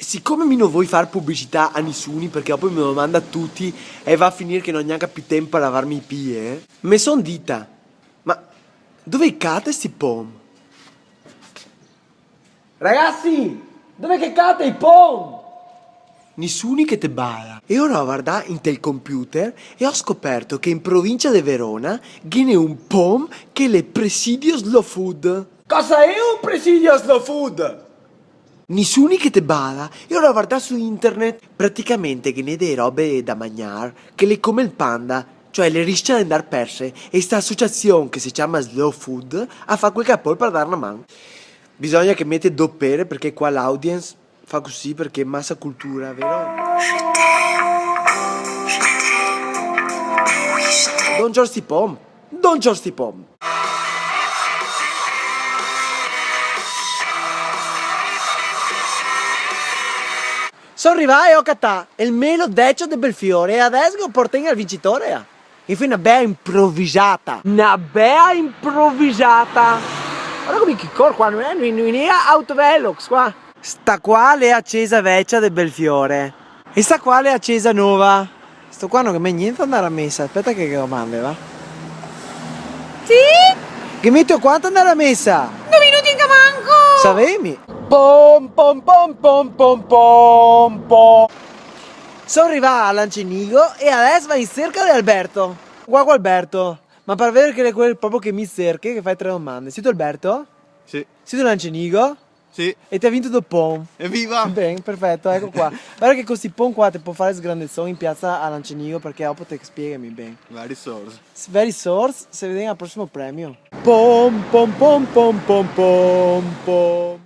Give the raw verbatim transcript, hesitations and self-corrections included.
Sicome mi no voi far publicità a nisuni, parché dopo me domanda tuti e va a finir che no go gnanca pì tenpo a lavarme i pie, eh, me son dita: "Ma dove i cate sti pom?" Ragazzi, dove che cate i pom? Nisuni che te bada. E ora go vardà inte el computer e go scoperto che in provincia de Verona ghe n'è un pom che l'è presidio slow food. Cosa xe un presidio slow food? Nisuni che te bada, e ora go vardà su internet. Praticamente ghe n'è dee robe da magnar che l'è come el panda, cioè le riscia de ndar perse, e sta asociasion che se ciama Slow Food a fa quel che a pol par dar na man. Bisogna che mete do pere, parché qua l'audience fa cusì, parché masa cultura, vero? Don Giorgi Pom. Don Giorgi Pom. So rivà e go catà el melo decio de Belfiore e adeso go portà al vincitore, eh. E fai na bea improvisata. Na bea improvisata. Varda come che cor qua, no xe, no xe, no xe autovelox qua. Sta qua l'è a cesa vecia de Belfiore. E sta qua l'è a cesa nova. Sto qua no ghe me gnente a ndar a mesa. Speta che, che domande, va. Sì? Ghe meto quanto a ndar a mesa? Do minuti anca manco. Savemi. Pom, pom, pom, pom, pom, pom, pom. So rivà a Lancenigo e adeso vago in serca de Alberto. Qua co Alberto. Ma par veder che l'è quel proprio che mi serche, che fai tre domande. Sito Alberto? Sì. Sito Lancenigo? Sì. E te ga vinto do pom. Eviva! Ben, perfeto, eco qua. Varda che co sti pom qua te pol far sgrandeson in piasa a Lancenigo, parché dopo te spieghe mi ben. Very source. Very source, se vedemo al prosimo premio. Pom, pom, pom, pom, pom, pom, pom.